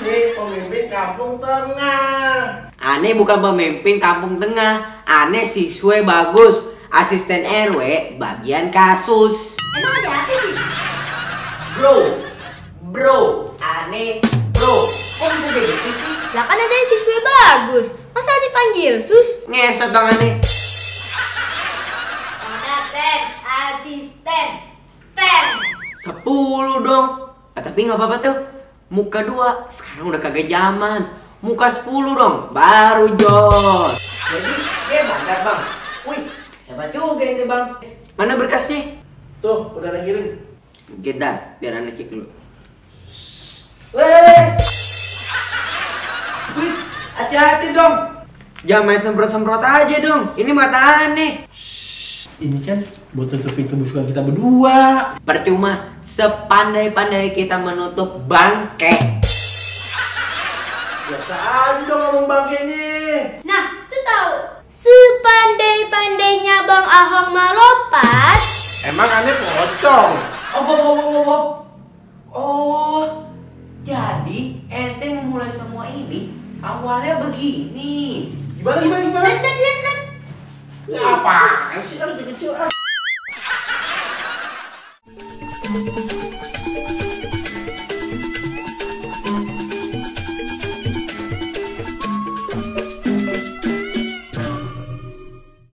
Aneh pemimpin kampung tengah. Aneh bukan pemimpin kampung tengah. Aneh siswa bagus, asisten RW bagian kasus. Emang ada apa sih? Bro, aneh bro. Kok bisa jadi gitu sih? Lah kan ada yang siswa bagus. Masa dipanggil sus? Ngesot dong aneh. Ten, asisten, ten. 10 dong. Tapi nggak apa-apa tuh. Muka 2, sekarang udah kagak zaman. Muka 10 dong, baru jos. Jadi dia mantap bang. Wih, hebat juga ini bang. Mana berkasnya? Tuh, udah ngirim. Gedan, biar aneh cek dulu. Weh, Wih, hati-hati dong. Jangan main semprot-semprot aja dong. Ini mata aneh. ini kan buat tutupin kebusukan kita berdua. Percuma sepandai-pandai kita menutup bangke. Biasa aja dong ngomong bangkainya. Nah, tuh tahu. Sepandai-pandainya Bang Ahong melompat. Emang aneh pocong. Oh, jadi ente memulai semua ini awalnya begini. Gimana? Lihat. Ya apaan sih kan kecil ah.